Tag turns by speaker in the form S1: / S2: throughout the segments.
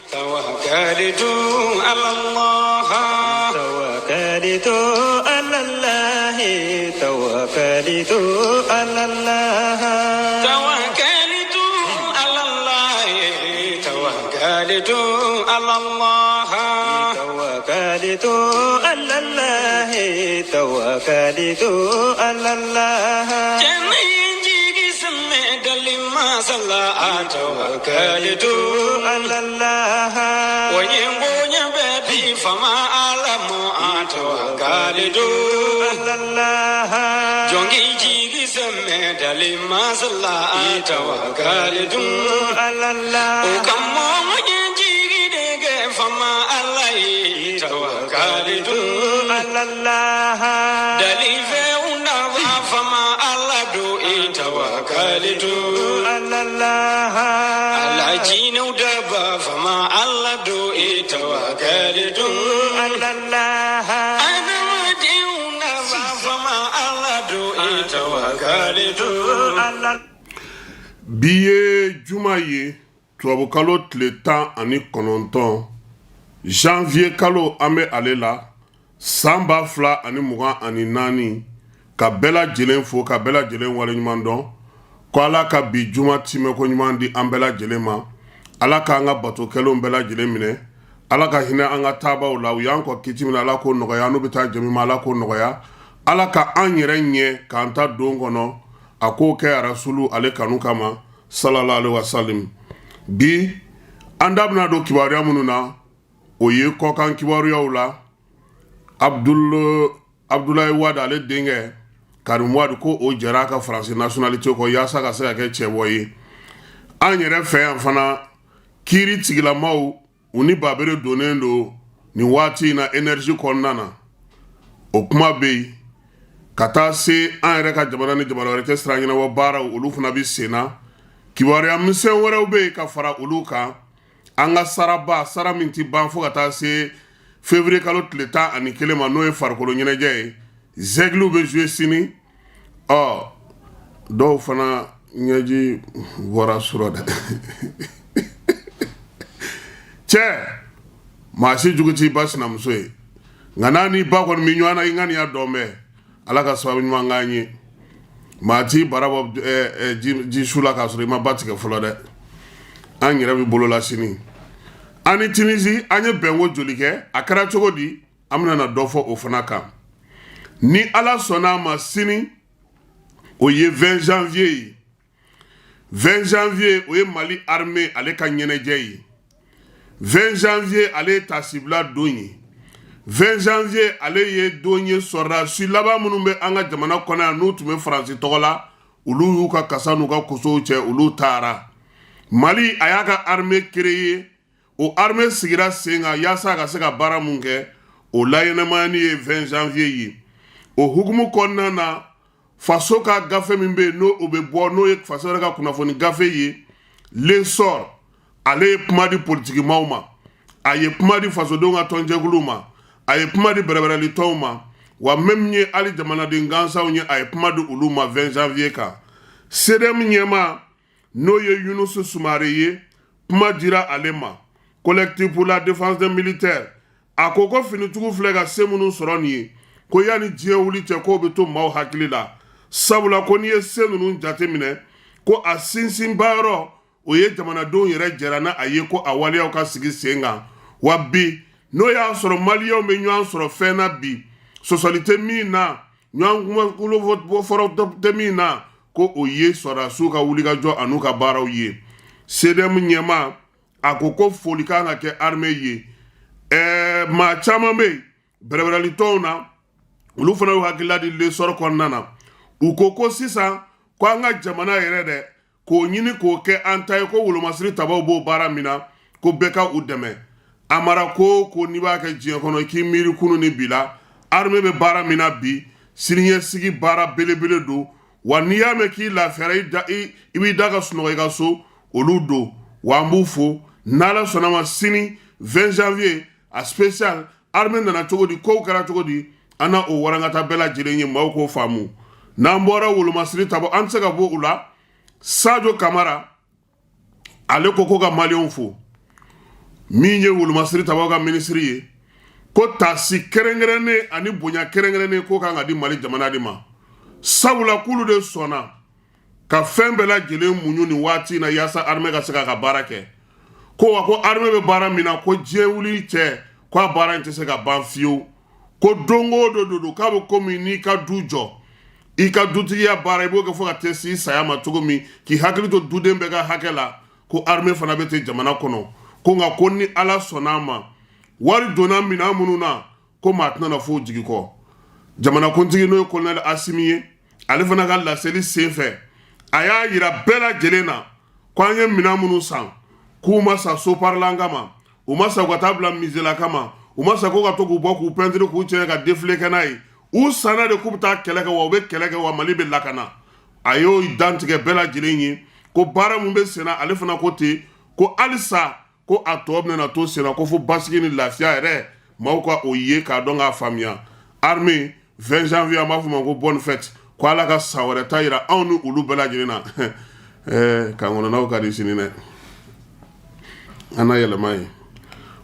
S1: Tawakalitu ala Allah. Tawakalitu ala Allah. Tawakalitu ala Allah. Tawakalitu ala Allah. Tawakalitu ala Allah. Tawakalitu ala Allah. Tawakalitu ala Allah. Jɛnɛ jigi sɛmɛ dali masala tawakalitu ala Allah. O ye bonya bɛ di fama ala ma tawakalitu ala Allah. Jɔnki jigi sɛmɛ dali masala tawakalitu ala Allah. O ka mɔgɔ ye jigi de kɛ fama ala ye tawakalitu ala Allah. Dalifɛnw nafa fama ala don i tawakalitu ala Allah. Ala jinɛw daba fama ala don i tawakalitu ala Allah. Adamadenw nafa fama ala don i tawakalitu ala.
S2: Bi ye juma ye, tubabukalo tile 19, janvier kalo an bɛ ale la, san 2024. Ka bɛɛ lajɛlen fo, ka bɛɛ lajɛlen waleɲuman dɔn, ko Ala ka bi juma timɛko ɲuman di an bɛɛ lajɛlen ma. Ala k'an ka bato kɛlenw bɛɛ lajɛlen minɛ. Ala ka hinɛ an ka taabaw la. U y'an kɔ kiti min na, Ala k'o nɔgɔya. N'u bɛ taa jɛ min ma, Ala k'o nɔgɔya. Ala ka an yɛrɛ ɲɛ k'an ta don kɔnɔ, a k'o kɛ Arasulu ale kanu kama, sallallahu alaihi wasallam. Bi an da bɛna don kibaruya minnu na, o ye kɔkan kibaruyaw la. Abdoulaye Wade, ale denkɛ Karim Wade, ko o jɛra a ka Faransi nationalité kɔ yaasa ka se ka kɛ cɛbɔ ye. An yɛrɛ fɛ yan fana, kiiri tigilamaw, u ni babere donnen don nin waati in na énergie kɔnɔna na, o kuma bɛ yen. Ka taa se an yɛrɛ ka jamana ni jamana wɛrɛ cɛ sira ɲɛnabɔ baaraw, olu fana bɛ sen na. Kibaruya misɛn wɛrɛw bɛ yen ka fara olu kan. An ka saraba, sara min tɛ ban fo ka taa se février kalo tile 11 ma, n'o ye farikolo ɲɛnajɛ ye. Zɛgiliw bɛ jouer sini. Ɔ, dɔw fana ɲɛji bɔra surɔ dɛ. Cɛ, maa si jugu t'i ba sinamuso ye, nka n'a n'i ba kɔni bɛ ɲɔgɔn na, i ŋaniya dɔn bɛ. Ala ka sababu ɲuman k'an ye. Maa t'i bara bɔ ji su la k'a sɔrɔ i ma ba tigɛ fɔlɔ dɛ. An yɛrɛ bɛ bolo la sini. An ni Tunisie, an ye bɛnko joli kɛ? A kɛra cogo di? An bɛna na dɔ fɔ o fana kan ni Ala sɔnna a ma. Sini, o ye 20 janvier ye. 20 janvier, o ye Mali armée ale ka ɲɛnajɛ ye. 20 janvier, ale ye tasibila don ye. 20 janvier, ale ye don ye, sɔrɔdasi laban minnu bɛ an ka jamana kɔnɔ yan, n'u tun bɛ Faransi tɔgɔ la, olu y'u ka kasa n'u ka kosow cɛ, olu taara. Mali a y'a ka armée créer. O armée sigira sen kan yaasa a ka se ka baara mun kɛ, o laɲɛnamayani ye 20 janvier ye. O hukumu kɔnɔna na, faso ka gafe min bɛ yen, n'o o bɛ bɔ, n'o ye faso yɛrɛ ka kunnafoni gafe ye, L'Essor, ale ye kuma di politikimaw ma, a ye kuma di fasodenw ka tɔnjɛkuluw ma, a ye kuma di bɛrɛbɛrɛli tɔnw ma, wa même ye hali jamanaden gansanw ye, a ye kuma di olu ma 20 janvier kan. CDM ɲɛmaa, n'o ye Yunusu Sumare ye, kuma dira ale ma. Collectif pour la défense des militaires, a ko ko finitigiw filɛ ka se minnu sɔrɔ nin ye, ko yanni diɲɛ wuli cɛ, k'o bɛ to maaw hakili la, sabula ko n'i ye se ninnu jateminɛ, ko a sinsinba yɔrɔ, o ye jamanadenw yɛrɛ jɛra n'a ye ko a waleyaw ka sigi sen kan. Wa bi, n'o y'a sɔrɔ Maliyɛnw bɛ ɲɔgɔn sɔrɔ fɛn na bi, sɔsɔli tɛ min na, ɲɔgɔn kumakolofɔ tɛ min na, ko o ye sɔrɔdasiw ka wulikajɔ an'u ka baaraw ye. CDM ɲɛmaa, a ko ko foli kan ka kɛ armée ye. Maa caman bɛ yen bɛrɛbɛrɛli tɔnw na, olu fana y'u hakilila di L'Essor kɔnɔna na. U ko ko sisan ko an ka jamana yɛrɛ dɛ, k'o ɲini k'o kɛ an ta ye, ko wolomasiri tabaw b'o baara min na, ko bɛɛ ka u dɛmɛ. A mara ko ko n'i b'a kɛ diɲɛ kɔnɔ, i k'i miiri kunu ni bi la. Armée bɛ baara min na bi, siniɲɛsigi baara belebele don. Wa n'i y'a mɛn k'i lafiyara, i b'i da ka sunɔgɔ i ka so, olu don. Wa an b'u fo. N'Ala sɔnna ma, sini 20 janvier, a spécial armée nana cogo di, kow kɛra cogo di, an na o warankata bɛɛ lajɛlen ye, maaw k'o faamu. N'an bɔra wolomasiri tabɔ, an tɛ se ka bɔ u la. Sadio Kamara, ale ko ko ka Maliyɛnw fo. Min ye wolomasiri tabaw ka minisiri ye, ko tasi kɛrɛnkɛrɛnnen ani bonya kɛrɛnkɛrɛnnen ko kan ka di Mali jamana de ma, sabula k'olu de sɔnna ka fɛn bɛɛ lajɛlen muɲu nin waati in na yaasa armée ka se k'a ka baara kɛ. Ko wa ko armée bɛ baara min na, ko diɲɛ wuli cɛ, ko a baara in tɛ se ka ban fiyewu. Ko don o don don k'a bɛ komi n'i ka du jɔ, i ka dutigiya baara, i b'o kɛ fo ka taa se saya ma cogo min, k'i hakili to duden bɛɛ ka hakɛ la, ko armée fana bɛ ten jamana kɔnɔ. Ko nka ko ni Ala sɔnna a ma, wari donna minɛn minnu na, ko maa tɛna na fo jigi kɔ. Jamanakuntigi, n'o ye colonel Asimi ye, ale fana ka laseli sen fɛ, a y'a yira bɛɛ lajɛlen na ko an ye minɛn minnu san, k'u ma san soparilan kama, u ma san u ka taa bila musée la kama, u ma san ko ka to k'u bɔ k'u pɛntiri k'u cɛ ka défilé kɛ n'a ye. U sanna de k'u bɛ taa kɛlɛ kɛ, wa u bɛ kɛlɛ kɛ, wa Mali bɛ lakana. A y'o dantigɛ bɛɛ lajɛlen ye ko baara min bɛ senna, ale fana ko ten ko halisa ko a tɔ bɛna to senna, ko fo basigi ni lafiya yɛrɛ maaw ka o ye k'a dɔn k'a faamuya. Armée, 20 janvier, an b'a fɔ ma ko bonne fête, ko Ala ka san wɛrɛ ta yira anw ni olu bɛɛ lajɛlen na. Kan kɔnɔnaw ka di sini dɛ. An na yɛlɛma ye.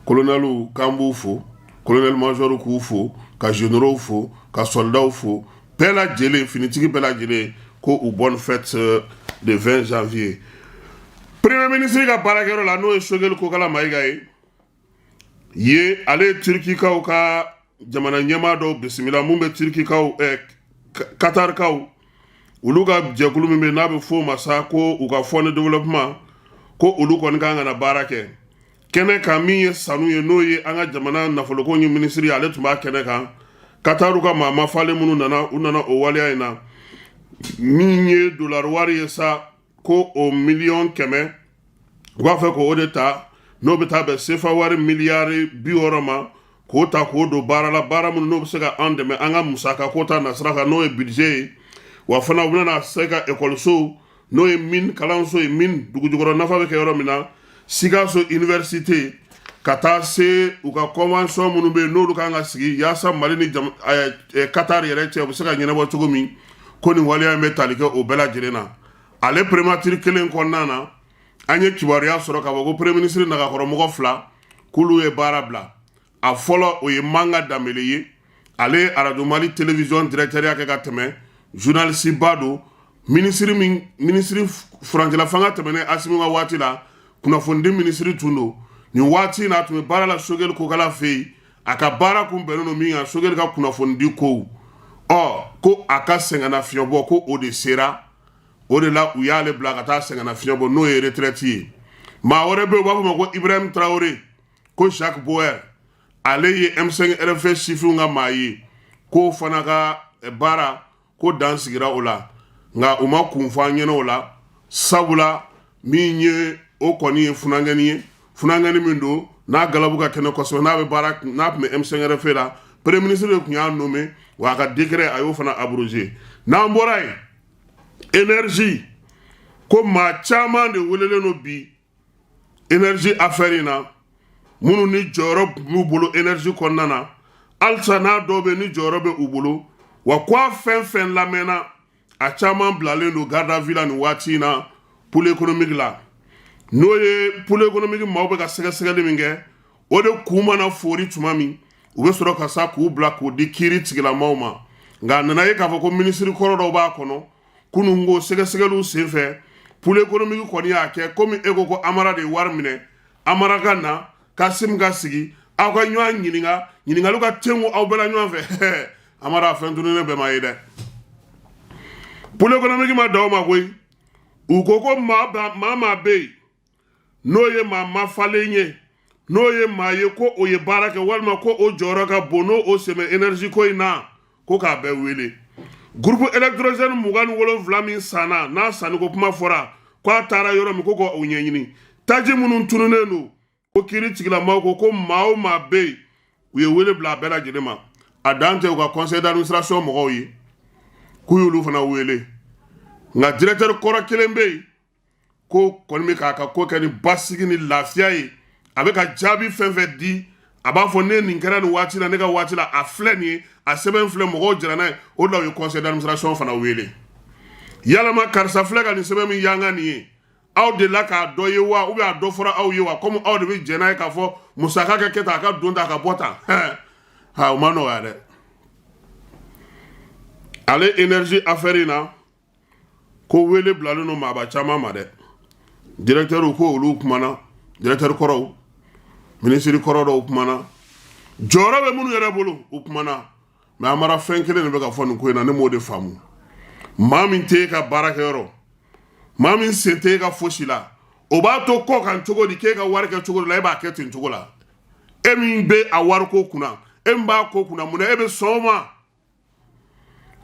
S2: Colonelw, k'an b'u fo, colonel major k'u fo, ka généraux fo, ka soldats fo, bɛɛ lajɛlen, finitigi bɛɛ lajɛlen, ko u bonne fête de 20 janvier. Premier ministre ka baarakɛyɔrɔ la, n'o ye Sogɛli Kokala Mayiga ye, ale ye Turikikaw ka jamana ɲɛmaa dɔw bisimila. Mun bɛ Turikikaw, Katarikaw, olu ka jɛkulu min bɛ n'a bɛ f'o ma sa ko u ka fonds de développement, ko olu kɔni kan ka na baara kɛ kɛnɛ kan. Min ye sanu ye, n'o ye an ka jamana nafoloko ye minisiri ye, ale tun b'a kɛnɛ kan. Kataru ka maa mafalen minnu nana, u nana o waleya in na. Min ye dolari wari ye sa, ko o miliyɔn 100, u b'a fɛ k'o de ta, n'o bɛ taa bɛn sefa wari miliyari 60 ma, k'o ta k'o don baara la, baara minnu n'o bɛ se ka an dɛmɛ an ka musaka ko ta nasira kan, n'o ye budget ye. Wa fana u bɛna se ka ekɔlisow, n'o ye mine kalanso ye, mine dugujukɔrɔ nafa bɛ kɛ yɔrɔ min na, Sikaso université, ka taa se u ka convention minnu bɛ yen, n'olu kan ka sigi yaasa Mali ni Qatar yɛrɛ cɛ, u bɛ se ka ɲɛnabɔ cogo min, ko nin waleya in bɛ tali kɛ o bɛɛ lajɛlen na. Ale primature kelen kɔnɔna na, an ye kibaruya sɔrɔ k'a fɔ ko premier ministre nagakɔrɔmɔgɔ fila, k'olu ye baara bila. A fɔlɔ, o ye Manga Danbele ye. Ale ye Arajo Mali télévision directeur kɛ ka tɛmɛ, journaliste ba don. Minisiri min, minisiri furancɛla fanga tɛmɛnen Asimi ka waati la, kunnafonidi minisiri tun don. Nin waati in na, a tun bɛ baara la Sogɛli Kokala fɛ yen. A ka baara kun bɛnnen don min kan, Sogɛli ka kunnafonidi kow. Ɔ ko a ka sɛgɛnnafiɲɛbɔ, ko o de sera, o de la u y'ale bila ka taa sɛgɛnnafiɲɛbɔ, n'o ye retraite ye. Maa wɛrɛ bɛ yen, u b'a fɔ ma ko Ibrahim Traoré, ko Jacques Boer, ale ye M5 RFP sifinw ka maa ye, k'o fana ka baara ko dan sigira o la. Nka u ma kun fɔ an ɲɛna o la, sabula min ye o kɔni ye funankɛni ye, funankɛni min don n'a galabu ka kɛnɛ kosɛbɛ, n'a bɛ baara, n'a tun bɛ M5 RFP la. Premier ministre de tun y'a nommé, wa a ka décret, a y'o fana abrogé. N'an bɔra yen, énergie, ko maa caman de welelen don bi énergie affaire in na, minnu ni jɔyɔrɔ b'u bolo énergie kɔnɔna na halisa, n'a dɔw bɛ ni jɔyɔrɔ bɛ u bolo. Wa ko a fɛn fɛn lamɛnna, a caman bilalen don garde à vue la nin waati in na pôle économique la, n'o ye pôle économique maaw bɛ ka sɛgɛsɛgɛli min kɛ. O de kun mana fori tuma min, u bɛ sɔrɔ ka sa k'u bila k'u di kiiri tigilamaw ma. Nka a nana ye k'a fɔ ko minisiri kɔrɔ dɔw b'a kɔnɔ. Kunun ko sɛgɛsɛgɛliw senfɛ, pôle économique kɔni y'a kɛ komi e ko ko Amara de ye wari minɛ. Amara ka na, Kasim ka sigi, aw ka ɲɔgɔn ɲininka, ɲininkaliw ka tengu aw bɛɛ la ɲɔgɔn fɛ. Amara, fɛn tununnen bɛɛ ma ye dɛ. Pôle économique ma dan o ma koyi. U ko ko maa maa bɛ yen, n'o ye maa mafalen ye, n'o ye maa ye ko o ye baara kɛ walima ko o jɔyɔrɔ ka bon, n'o o sen bɛ énergie ko in na, ko k'a bɛɛ wele. Groupe électrogène 27 min sanna, n'a sanniko kuma fɔra, ko a taara yɔrɔ min, ko k'o ɲɛɲini. Taji minnu tununnen don, ko kiiri tigilamaw ko ko maa o maa bɛ yen, u ye wele bila a bɛɛ lajɛlen ma. A dan tɛ u ka conseil d'administration mɔgɔw ye, k'u y'olu fana wele. Nka directeur kɔrɔ kelen bɛ yen, ko kɔni bɛ k'a ka ko kɛ ni basigi ni lafiya ye. A bɛ ka jaabi fɛn fɛn di, a b'a fɔ ne nin kɛra nin waati la, ne ka waati la, a filɛ nin ye, a sɛbɛn filɛ, mɔgɔw jɛra n'a ye. O de la u ye conseil d'administration fana wele. Yalama karisa filɛ ka nin sɛbɛn min yanga nin ye, Aw delila k'a dɔ ye wa, ou bien a dɔ fɔra aw ye wa? Komi aw de bɛ jɛn n'a ye k'a fɔ musaka ka kɛ tan, a ka don tan, a ka bɔ tan, ha, o ma nɔgɔya dɛ. Ale énergie affaire in na, ko wele bilalen don maaba caman ma dɛ. Directeur ko olu kumana, directeur kɔrɔw, minisiri kɔrɔ dɔw kumana, jɔyɔrɔ bɛ minnu yɛrɛ bolo, u kumana. Mais Amara, fɛn kelen de bɛ ka fɔ nin ko in na, ne m'o de faamu. Maa min tɛ e ka baarakɛyɔrɔ, maa min sen tɛ e ka fosi la, o b'a to kɔ kan cogo di k'e ka wari kɛ cogo dɔ la, e b'a kɛ ten cogo la? E min bɛ a wariko kunna, e min b'a ko kunna, mun na e bɛ sɔn o ma?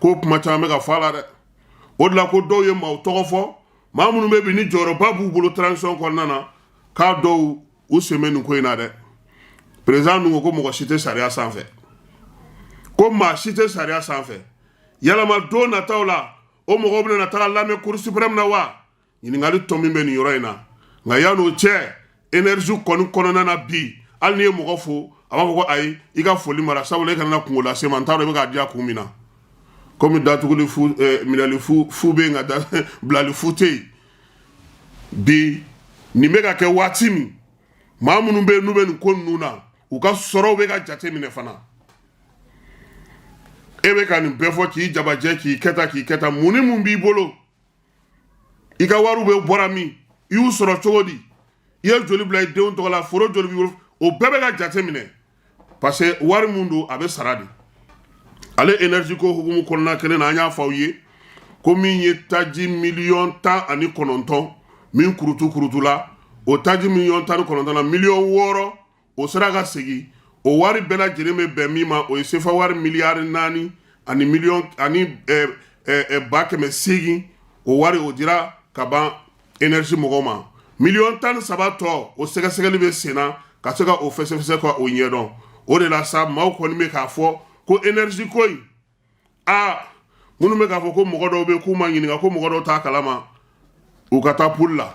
S2: Ko kuma caman bɛ ka fɔ a la dɛ. O de la ko dɔw ye maaw tɔgɔ fɔ, maa minnu bɛ bi ni jɔyɔrɔba b'u bolo transition kɔnɔna na, k'a dɔw u sen bɛ nin ko in na dɛ. Président dun ko ko mɔgɔ si tɛ sariya sanfɛ, ko maa si tɛ sariya sanfɛ. Yalama don nataw la, o mɔgɔw bɛna taga lamɛn Cour suprême na wa? Ɲininkali tɔ min bɛ nin yɔrɔ in na. Nka yan'o cɛ, énergie kɔni kɔnɔna na bi, hali n'i ye mɔgɔ fo, a b'a fɔ ko ayi, i ka foli mara, sabula e kana na kungo lase ma. N t'a dɔn i bɛ k'a diya kun min na. Komi datuguli fu, minɛli fu fu bɛ yen, nka bilali fu tɛ yen. Bi nin bɛ ka kɛ waati min, maa minnu bɛ yen n'u bɛ nin ko ninnu na, u ka sɔrɔw bɛ ka jate minɛ fana. E bɛ ka nin bɛɛ fɔ k'i jabajɛ, k'i kɛ tan, k'i kɛ tan, mun ni mun b'i bolo? I ka wariw bɛ bɔra min? I y'u sɔrɔ cogo di? I ye joli bila i denw tɔgɔ la? Foro joli b'i bolo? O bɛɛ bɛ ka jate minɛ, parce que wari mun don, a bɛ sara de. Ale énergie ko hukumu kɔnɔna kelen na, an y'a fɔ aw ye ko min ye taji 19 miliyɔn min kurutu kurutu la, o taji 19 miliyɔn na, 6 miliyɔn o sera ka segin. O wari bɛɛ lajɛlen bɛ bɛn min ma, o ye sefa wari 4 miliyari ani miliyɔn ani 800 000. O wari o dira ka ban énergie mɔgɔw ma. 13 miliyɔn tɔ, o sɛgɛsɛgɛli bɛ sen na ka se ka o fɛsɛfɛsɛ ka o ɲɛdɔn. O de la sa, maaw kɔni bɛ k'a fɔ ko énergie ko in, aa, minnu bɛ k'a fɔ ko mɔgɔ dɔw bɛ k'u ma ɲininka, ko mɔgɔ dɔw t'a kalama, u ka taa pool la.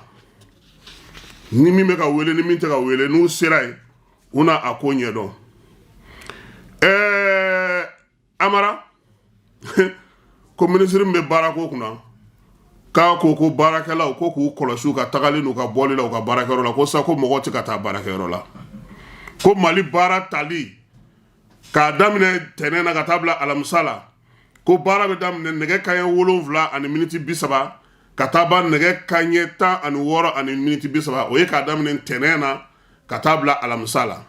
S2: Ni min bɛ ka wele, ni min tɛ ka wele, n'u sera yen, u na a ko ɲɛdɔn. Amara ko minisiri min bɛ baarako kunna, k'a ko ko baarakɛlaw ko k'u kɔlɔsi u ka tagali n'u ka bɔli la u ka baarakɛyɔrɔ la. Ko sa, ko mɔgɔw tɛ ka taa baarakɛyɔrɔ la, ko Mali baara tali k'a daminɛ tɛnɛn na ka taa bila alamisa la, ko baara bɛ daminɛ nɛgɛ kaɲɛ 7 ani miniti 30 ka taa ban nɛgɛ kaɲɛ 16 ani miniti 30. O ye k'a daminɛ tɛnɛn na ka taa bila alamisa la.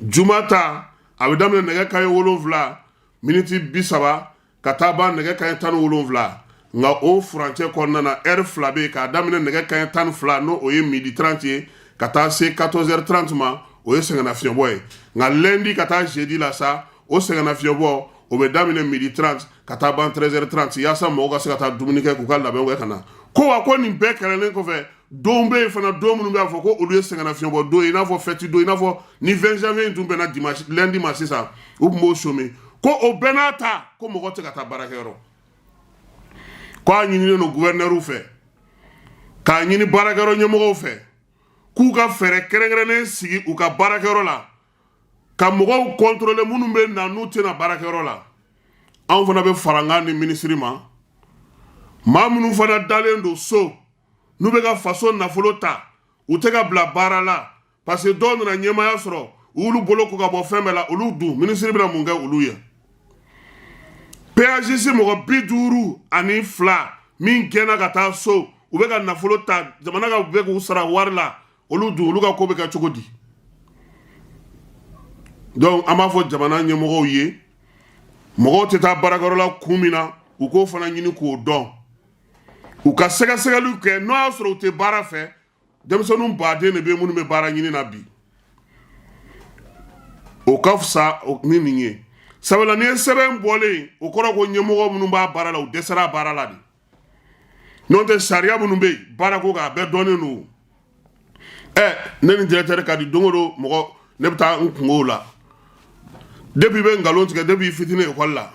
S2: Juma ta, a bɛ daminɛ nɛgɛ kaɲɛ 7 miniti 30 ka taa ban nɛgɛ kaɲɛ 17. Nka o furancɛ kɔnɔna na, ɛri 2 bɛ yen, k'a daminɛ nɛgɛ kaɲɛ 12, n'o o ye midi 30 ye, ka taa se 14h30 ma, o ye sɛgɛnnafiɲɛbɔ ye. Nka lundi ka taa jeudi la sa, o sɛgɛnnafiɲɛbɔ o bɛ daminɛ midi 30 ka taa ban 13h30, yaasa mɔgɔw ka se ka taa dumuni kɛ, k'u ka labɛnw kɛ ka na. Ko wa, ko nin bɛɛ kɛlɛlen kɔfɛ, don bɛ yen fana, don minnu b'a fɔ ko olu ye sɛgɛnnafiɲɛbɔ don ye, i n'a fɔ fête don, i n'a fɔ ni 20 janvier in tun bɛnna dimanche, lundi ma sisan, u tun b'o chômer. Ko o bɛɛ n'a ta, ko mɔgɔ tɛ ka taa baarakɛyɔrɔ. Ko a ɲininen don gouverneur fɛ, k'a ɲini baarakɛyɔrɔ ɲɛmɔgɔw fɛ, k'u ka fɛɛrɛ kɛrɛnkɛrɛnnen sigi u ka baarakɛyɔrɔ la, ka mɔgɔw contrôler minnu bɛ na, n'u tɛna baarakɛyɔrɔ la. Anw fana bɛ farankan ni minisiri ma. Maa minnu fana dalen don so, n'u bɛ ka faso nafolo ta, u tɛ ka bila baara la, parce que dɔw nana ɲɛmaaya sɔrɔ, u y'olu bolo ko ka bɔ fɛn bɛɛ la, olu dun, minisiri bɛna mun kɛ olu ye? PAGS mɔgɔ 52 min gɛnna ka taa so, u bɛ ka nafolo ta jamana ka bɛ k'u sara wari la, olu dun, olu ka ko bɛ kɛ cogo di? Donc an b'a fɔ jamana ɲɛmɔgɔw ye, mɔgɔw tɛ taa baarakɛyɔrɔ la kun min na, u k'o fana ɲini k'o dɔn, u ka sɛgɛsɛgɛliw kɛ. N'o y'a sɔrɔ u tɛ baara fɛ, denmisɛnninw baden de bɛ minnu bɛ baara ɲini na bi, o ka fisa ni nin ye. Sabula n'i ye sɛbɛn bɔlen, o kɔrɔ ko ɲɛmɔgɔ minnu b'a baara la, u dɛsɛra a baara la de. N'o tɛ, sariya minnu bɛ yen baarako kan, a bɛɛ dɔnnen don. Ɛ, ne ni directeur ka di don o don, mɔgɔ ne bɛ taa n kungo la. Depuis i bɛ nkalon tigɛ, depuis i fitinin école la,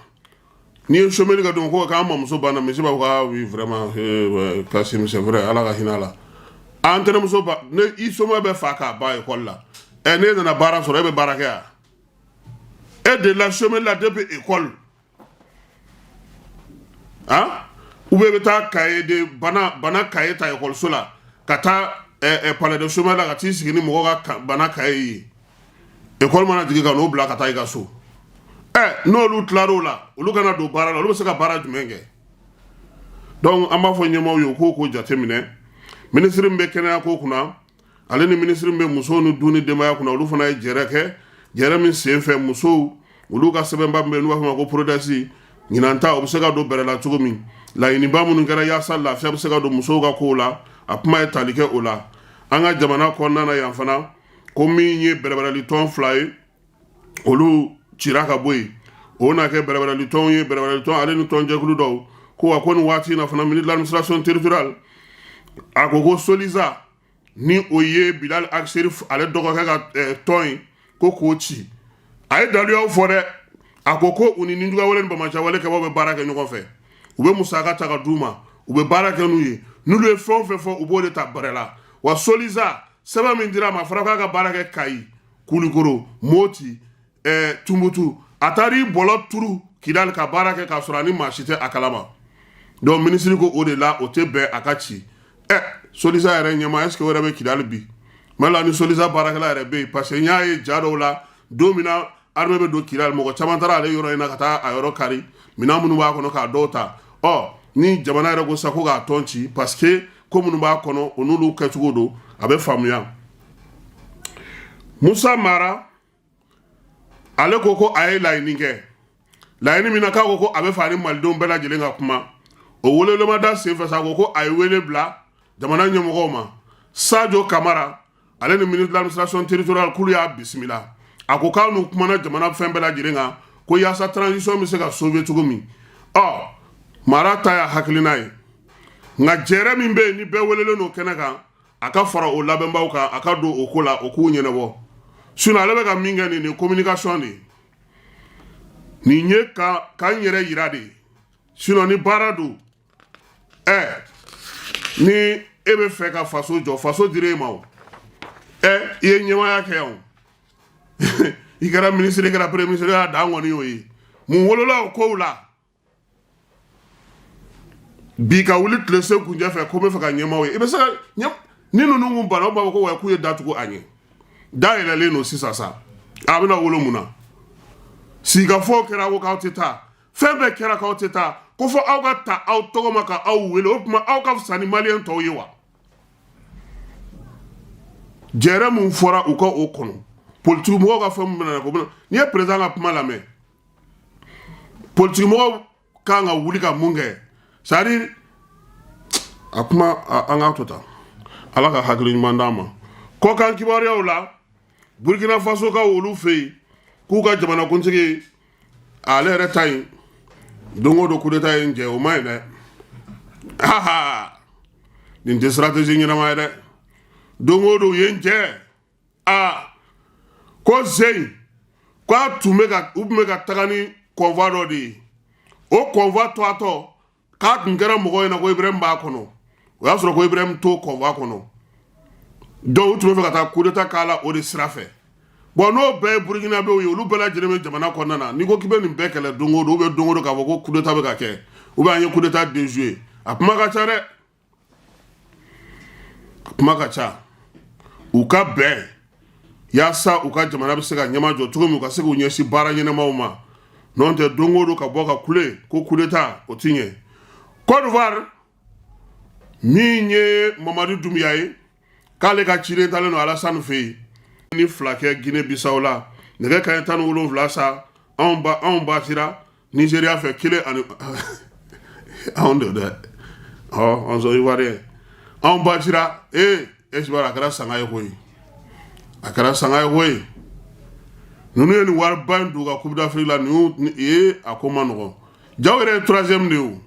S2: n'i ye chômeur ka don ko k'an mamuso banna, misi b'a fɔ ko ah oui, vraiment, Kassim, c'est vrai, Ala ka hinɛ a la. An tɛnɛmuso ba ne, i somɔgɔ bɛ fa k'a ban école la. Ɛ, n'e nana baara sɔrɔ, e bɛ baara kɛ yan? E delila chômeur la depuis école, han? Ou bien i bɛ taa cahier de bana bana cahier ta ekɔliso la. ka taa palais de chômeurs la ka t'i sigi ni mɔgɔ ka bana kaye ye. Ekɔli mana jigin ka n'o bila ka taa i ka so. N'olu tilar'o la, olu kana don baara la, olu bɛ se ka baara jumɛn kɛ? Donc an b'a fɔ ɲɛmaaw ye, u k'o ko jateminɛ. Minisiri min bɛ kɛnɛya ko kunna, ale ni minisiri min bɛ musow ni du ni denbaya kunna, olu fana ye jɛrɛ kɛ. Jɛrɛ min sen fɛ, musow olu ka sɛbɛnba min bɛ yen n'u b'a fɔ ma ko PRODES, ɲinan ta o bɛ se ka don bɛrɛ la cogo min, laɲiniba minnu kɛra yaasa lafiya bɛ se ka don musow ka kow la, a kuma ye tali kɛ o la. An ka jamana kɔnɔna na yan fana, ko min ye bɛrɛbɛrɛli tɔn fila ye, olu cira ka bɔ yen. O na kɛ bɛrɛbɛrɛli tɔnw ye, bɛrɛbɛrɛli tɔn ale ni tɔnjɛkulu dɔw. Ko wa ko nin waati in na fana, ministre de l'administration territoriale, a ko ko SOLISA, ni o ye Bilal Ag Acherif ale dɔgɔkɛ ka tɔn ye, ko k'o ci. A ye daluyaw fɔ dɛ. A ko ko u ni nijuguyawale ni banbaanciwale kɛbaw bɛ baara kɛ ɲɔgɔn fɛ, u bɛ musaka ta ka d'u ma, u bɛ baara kɛ n'u ye, n'olu ye fɛn o fɛn fɔ, u b'o de ta bɛrɛ la. Wa SOLISA sɛbɛn min dira a ma, a fɔra k'a ka baara kɛ Kayi, Kulikoro, Moti, Tumutu. A taara i bɔlɔ turu Kidali ka baara kɛ k'a sɔrɔ a ni maa si tɛ a kalama. Donc minisiri ko o de la o tɛ bɛn, a ka ci. SOLISA yɛrɛ ɲɛmaa, est ce que o yɛrɛ bɛ Kidali bi? Mali la ni SOLISA baarakɛla yɛrɛ bɛ yen, parce que n y'a ye ja dɔw la, don min na armée bɛ don Kidali, mɔgɔ caman taara ale yɔrɔ in na ka taa a yɔrɔ kari, minɛn minnu b'a kɔnɔ k'a dɔw ta. Ɔ ni jamana yɛrɛ ko sa ko k'a tɔn ci, parce que ko minnu b'a kɔnɔ, o n'olu kɛcogo don, a bɛ faamuya. Musa Mara, ale ko ko a ye laɲini kɛ. Laɲini min na, k'a ko ko a bɛ fɛ a ni malidenw bɛɛ lajɛlen ka kuma. O welewelemada senfɛ sa, a ko ko a ye wele bila jamana ɲɛmɔgɔw ma. Sajo Kamara, ale ni ministre de l'administration territoriale, k'olu y'a bisimila. A ko k'a n'u kumana jamana fɛn bɛɛ lajɛlen kan, ko yaasa transition bɛ se ka sauver cogo min. Ɔ Mara ta y'a hakilina ye, nka jɛrɛ min bɛ yen ni bɛɛ welelen don kɛnɛ kan, a ka fara o labɛnbaw kan, a ka don o ko la, o k'u ɲɛnabɔ. Sinon ale bɛ ka min kɛ nin ye communication de ye, nin ye ka k'an yɛrɛ yira de ye. Sinon ni baara don, ni e bɛ fɛ ka faso jɔ, faso dira e ma o, i ye ɲɛmaaya kɛ yan o, i kɛra ministre, i kɛra premier ministre, y'a dan kɔni y'o ye. Mun wolola o kow la bi ka wuli tile se kunjɛ fɛ ko n bɛ fɛ ka ɲɛmaaw ye? I bɛ se ka ni ninnu kun banna, u b'a fɔ ko wa k'u ye datugu a ɲɛ, da yɛlɛlen don sisan sa. A bɛna wolo mun na? Sigikafɔ kɛra, ko k'aw tɛ taa, fɛn bɛɛ kɛra k'aw tɛ taa, ko fɔ aw ka ta aw tɔgɔ ma ka aw wele. O tuma aw ka fisa ni maliyɛn tɔw ye wa? Jɛrɛ mun fɔra u ka o kɔnɔ, politiki mɔgɔw ka fɛn min bɛna na ko bɛna, n'i ye président ka kuma lamɛn, politiki mɔgɔw kan ka wuli ka mun kɛ? C'est à dire a kuma, an k'a to tan. Ala ka hakili ɲuman d'an ma. Kɔkan kibaruyaw la, Burkina Faso ka olu fɛ yen, k'u ka jamanakuntigi ale yɛrɛ ta yen, don o don coup d'état ye n jɛ, o ma ɲi dɛ. Ha, nin tɛ stratégie ɲɛnama ye dɛ. Don o don u ye n jɛ aa ko zen k'a tun bɛ ka u tun bɛ ka taga ni convoi dɔ de ye. O convoi tɔatɔ k'a tun kɛra mɔgɔw ɲɛna ko Ibrahim b'a kɔnɔ, o y'a sɔrɔ ko Ibrahim t'o convoi kɔnɔ. Donc u tun bɛ fɛ ka taa coup d'état k'a la o de sira fɛ. Bon, n'o bɛɛ ye Burukinabew ye, olu bɛɛ lajɛlen bɛ jamana kɔnɔna na. N'i ko k'i bɛ nin bɛɛ kɛlɛ don o don, ou bien don o don k'a fɔ ko coup d'état bɛ ka kɛ, ou bien an ye coup d'état déjoué, a kuma ka ca dɛ, a kuma ka ca. U ka bɛn yaasa u ka jamana bɛ se ka ɲɛmajɔ cogo min, u ka se k'u ɲɛsin baara ɲɛnamaw ma. N'o tɛ, don o don ka bɔ ka kule ko coup d'état, o ti ɲɛ. Côte d'Ivoire, min ye Mamadu Dunbiya ye, k'ale ka ciden talen don Alasani fɛ yen ni fila kɛ Guinée Bissau la, nɛgɛ kanɲɛ 17 sa, anw batira Nigéria fɛ kelen ani anw de dɛ. Ɔ an sɔn Ivoirien, anw batira. Ee, e a kɛra sanga ye koyi, a kɛra sanga ye koyi. Ninnu ye nin wariba in don ka Coupe d'Afrique la, nin ye a ko ma nɔgɔn. Jaw yɛrɛ ye troisième de ye o.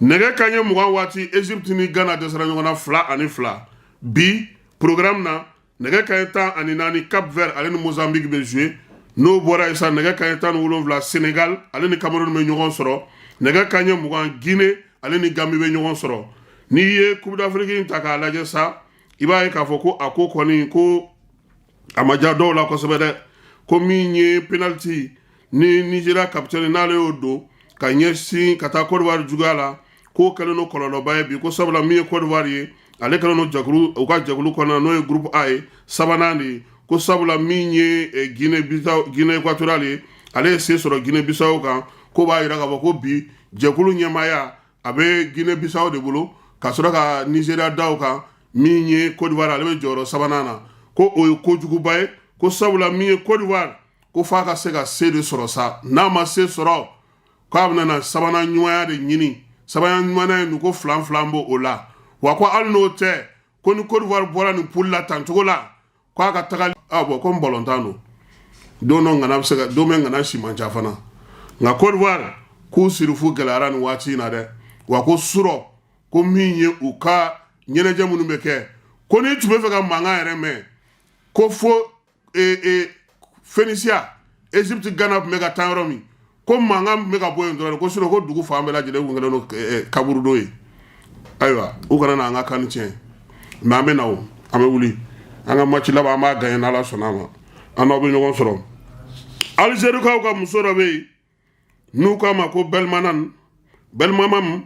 S2: Nɛgɛ kanɲɛ 20 waati, Egypte ni Ghana dɛsɛra ɲɔgɔn na 2-2. Bi programme na, nɛgɛ kanɲɛ 14, Cap Vert ale ni Mozambique bɛ jouer. N'o bɔra yen sa, nɛgɛ kanɲɛ 17, Sénégal ale ni Cameroun bɛ ɲɔgɔn sɔrɔ. Nɛgɛ kanɲɛ 20, Guinée ale ni Gambie bɛ ɲɔgɔn sɔrɔ. N'i ye Coupe d'Afrique in ta k'a lajɛ sa, i b'a ye k'a fɔ ko a ko kɔni ko a ma diya dɔw la kosɛbɛ dɛ. Ko min ye penalty ni Nigeria capitaine n'ale y'o don ka ɲɛsin ka taa Côte d'Ivoire juguya la, k'o kɛlen don kɔlɔlɔba ye bi, ko sabula min ye Côte d'Ivoire ye, Ale kɛlen don jɛkulu, u ka jɛkulu kɔnɔna, n'o ye groupe A ye, sabanan de ye, ko sabula min ye Guinée Bissau, Guinée équatoriale ye, ale ye se sɔrɔ Guinée Bissau kan. Ko b'a jira k'a fɔ ko bi jɛkulu ɲɛmaaya a bɛ Guinée Bissau de bolo, ka sɔrɔ ka Nigéria da o kan. Min ye Côte d'Ivoire, ale bɛ jɔyɔrɔ sabanan na. Ko o ye kojuguba ye, ko sabula min ye Côte d'Ivoire, ko f'a ka se ka se de sɔrɔ sa. N'a ma se sɔrɔ, k'a bɛna na sabanan ɲumanya de ɲini. Sabanan ɲumanya ye nin ko filan filan b'o o la wa. Ko hali n'o tɛ, ko ni Côte d'Ivoire bɔra nin poule la tan cogo la, k'a ka taga ah bon, ko balontan don, don dɔ ŋana bɛ se ka don bɛ ŋana si man ca fana. Nka Côte d'Ivoire, k'u sirifu gɛlɛyara nin waati in na dɛ. Wa ko surɔ, ko min ye u ka ɲɛnajɛ minnu bɛ kɛ, ko n'i tun bɛ fɛ ka mankan yɛrɛ mɛn, ko fo Phénicia, Égypte, Ghana tun bɛ ka taa yɔrɔ min, ko mankan tun bɛ ka bɔ yen dɔrɔn, ko surɔ ko dugu fan bɛɛ lajɛlen tun kɛlen don kaburudo ye. Ayiwa, u kana na an ka kan tiɲɛ. Mais an bɛ na o, an bɛ wuli an ka match laban, an b'a gagné n'Ala sɔnna a ma. An n'aw bɛ ɲɔgɔn sɔrɔ. Alizerikaw ka muso dɔ bɛ yen n'u k'a ma ko Belmanan Belmamam,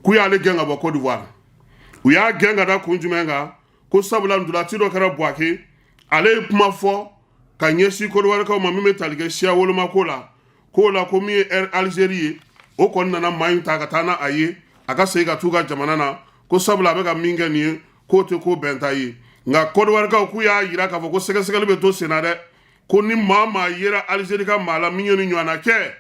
S2: k'u y'ale gɛn ka bɔ Côte d'Ivoire. U y'a gɛn ka da kun jumɛn kan? Ko sabula ntolaci dɔ kɛra Buwake, ale ye kuma fɔ ka ɲɛsin Côte d'Ivoirekaw ma min bɛ tali kɛ siya wolomako la. K'o la, ko min ye Algérie ye, o kɔni nana maa in ta ka taa n'a a ye, a ka segin ka t'u ka jamana na, ko sabula a bɛ ka min kɛ nin ye, k'o tɛ ko bɛnta ye. Nka Côte d'Ivoirekaw k'u y'a yira k'a fɔ ko sɛgɛsɛgɛli bɛ to sen na dɛ, ko ni maa maa yera Algérie ka maa la min ye nin ɲɔgɔnna kɛ,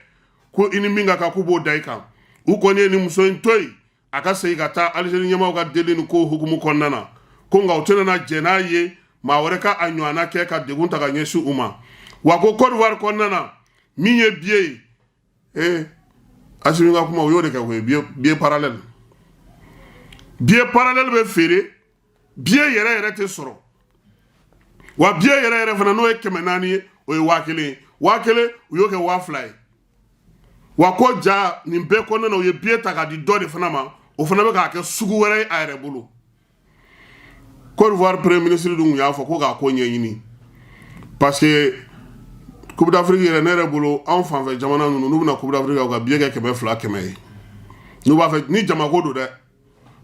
S2: ko i ni min ka kan, k'u b'o da i kan. U kɔni ye nin muso in to yen a ka segin ka taa Algérie ɲɛmaaw ka deli ni ko hukumu kɔnɔna na, ko nka u tɛna na jɛn n'a ye maa wɛrɛ ka a ɲɔgɔnna kɛ ka degun ta ka ɲɛsin u ma. Wa ko Côte d'Ivoire kɔnɔna na, min ye billet ye, ee, Asimi ka kuma, u y'o de kɛ koyi. Billet parallèle, billet parallèle bɛ feere, billet yɛrɛ yɛrɛ tɛ sɔrɔ. Wa billet yɛrɛ yɛrɛ fana, n'o ye 400 ye, o ye 1000 ye, 1000, u y'o kɛ 2000 ye. Wa ko ja nin bɛɛ kɔnɔna na, u ye billet ta k'a di dɔ de fana ma, o fana bɛ k'a kɛ sugu wɛrɛ ye a yɛrɛ bolo. Côte d'Ivoire premier ministre dun y'a fɔ ko k'a ko ɲɛɲini, parce que Coupe d'Afrique yɛrɛ, ne yɛrɛ bolo, anw fanfɛ jamana ninnu, n'u bɛna Coupe d'Afrique, u ka billet kɛ 200 100 ye, n'u b'a fɛ ni jamako don dɛ,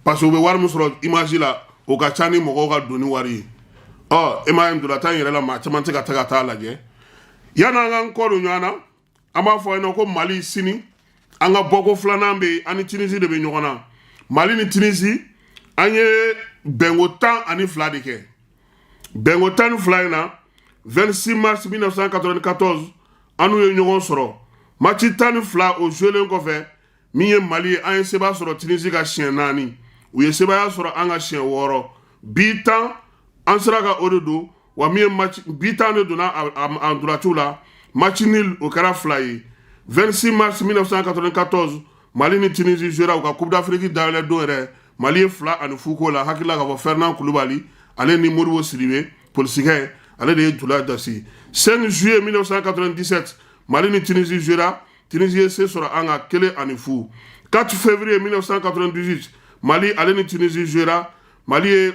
S2: parce que u bɛ wari min sɔrɔ image la, o ka ca ni mɔgɔw ka donni wari ye. Ɔ, e m'a ye, ntolantan yɛrɛ la, maa caman tɛ ka taa ka taa lajɛ. Yanni an k'an kɔ don ɲɔgɔn na, an b'a fɔ a ɲɛna ko Mali sini, an ka bɔko filanan bɛ yen, an ni Tunisie de bɛ ɲɔgɔn na. Mali ni Tunisie, an ye bɛnko 12 de kɛ. Bɛnko 12 in na, 26 mars 1994, an n'u ye ɲɔgɔn sɔrɔ. Match 12 o jouelen kɔfɛ, min ye Mali ye, an ye seba sɔrɔ Tunisie ka siɲɛ naani, u ye sebaaya sɔrɔ an ka siɲɛ wɔɔrɔ. Bi 10, an sera ka o de don. Wa min ye match bi 10 de donna a ntolaciw la, match nul o kɛra fila ye. 26 mars 1994, Mali ni Tunisie jouera u ka Coupe d'Afrique dayɛlɛ don yɛrɛ. Mali ye 2-0 k'o la. Hakilila k'a fɔ Ferdinand Kulubali, ale ni Modibo Sidibe, polisikɛ, ale de ye tula dasi. 5 juillet 1997, Mali ni Tunisie jouera, Tunisie ye se sɔrɔ an ka 1-0. 4 février 1998, Mali ale ni Tunisie jouera, Mali ye,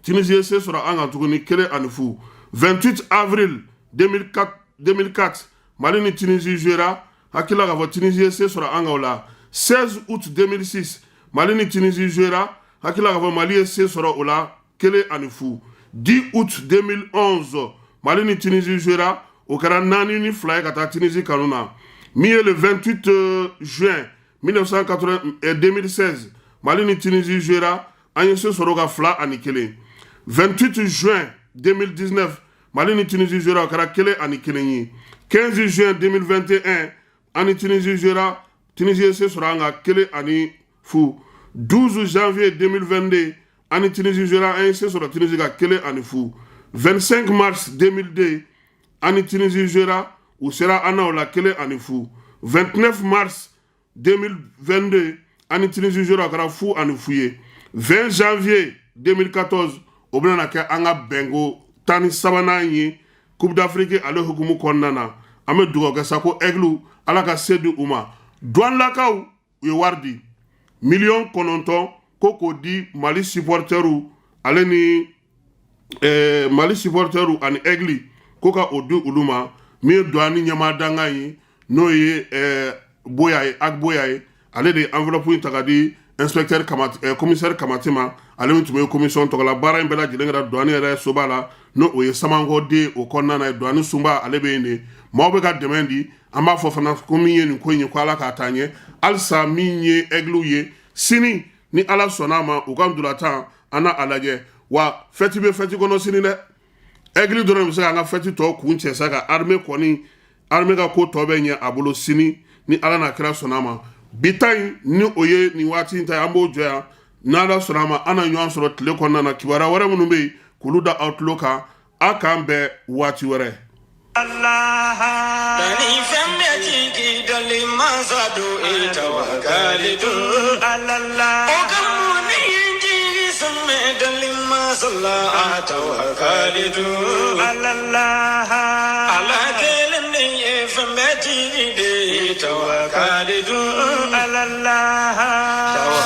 S2: Tunisie ye se sɔrɔ an kan tuguni 1-0. 28 avril 2004, 2004, Mali ni Tunisie jouera, hakilila k'a fɔ Tunisie ye se sɔrɔ an kan o la. 16 août 2006, Mali ni Tunisie jouera, hakilila k'a fɔ Mali ye se sɔrɔ o la 1-0. 10 août 2011, Mali ni Tunisie jouera, o kɛra 4-2 ye ka taa Tunisie kanu na. Min ye le 28 juin 1980, 2016, Mali ni Tunisie jouera, an ye se sɔrɔ o ka 2-1. 28 juin 2019, Mali ni Tunisie jouera, o kɛra 1-1 ye. 15 juin 2021, an ni Tunisie jouera, Tunisie ye se sɔrɔ an ka 1-0. 12 janvier 2022, an ni Tunisie jouera, an ye se sɔrɔ Tunisie ka 1-0. 25 mars 2002, an ni Tunisie jouera, u sera an na o la 1-0. 29 mars 2022, an ni Tunisie jouera, o kɛra 0-0 ye. 20 janvier 2014, o bɛna kɛ an ka bɛnko 13nan ye Coupe d'Afrique ale hukumu kɔnɔna na. An bɛ dugawu kɛ sa ko Aigle, Ala ka se di u ma. Douanelakaw, u ye wari di, miliyɔn 9, ko k'o di Mali supporteriw ale ni Mali supporteriw ani Aigle, ko ka o di olu ma. Min ye douane ɲɛmaa dankan ye, n'o ye Boya ye, Ag Boya ye, ale de ye enveloppe in ta ka di inspecteur Kamate, commissaire Kamate ma. Ale min tun bɛ commission tɔgɔ la, baara in bɛɛ lajɛlen kɛra douane yɛrɛ soba la, n'o o ye Samankɔ den o kɔnɔna na ye. Douane sunba ale bɛ yen de, maaw bɛ ka dɛmɛ di. An b'a fɔ fana ko min ye nin ko in ye, ko Ala k'a taa ɲɛ halisa. Min ye Aigles ye, sini ni Ala sɔnna a ma, u ka ntolatan, an na a lajɛ. Wa fɛti bɛ fɛti kɔnɔ sini dɛ. Aigle dɔrɔn bɛ se k'an ka fɛti tɔ kun cɛ sa, ka armée kɔni, armée ka ko tɔ bɛ ɲɛ a bolo sini ni Ala n'a kira sɔnna a ma. Bi ta in, ni o ye nin waati in ta ye, an b'o jɔ yan. N'Ala sɔnna a ma, an na ɲɔgɔn sɔrɔ tile kɔnɔna na, kibaruya wɛrɛ minnu bɛ yen, k'olu da aw tulo kan. A k'an bɛn waati wɛrɛ.
S1: Fɛn bɛ jigi dali masa don i tawakalitu ala o ka ni jigi sɛmɛ dali masa la a tawakalitu ala ala kelen de ye fɛn bɛɛ tigi de ye tawakalitu ala.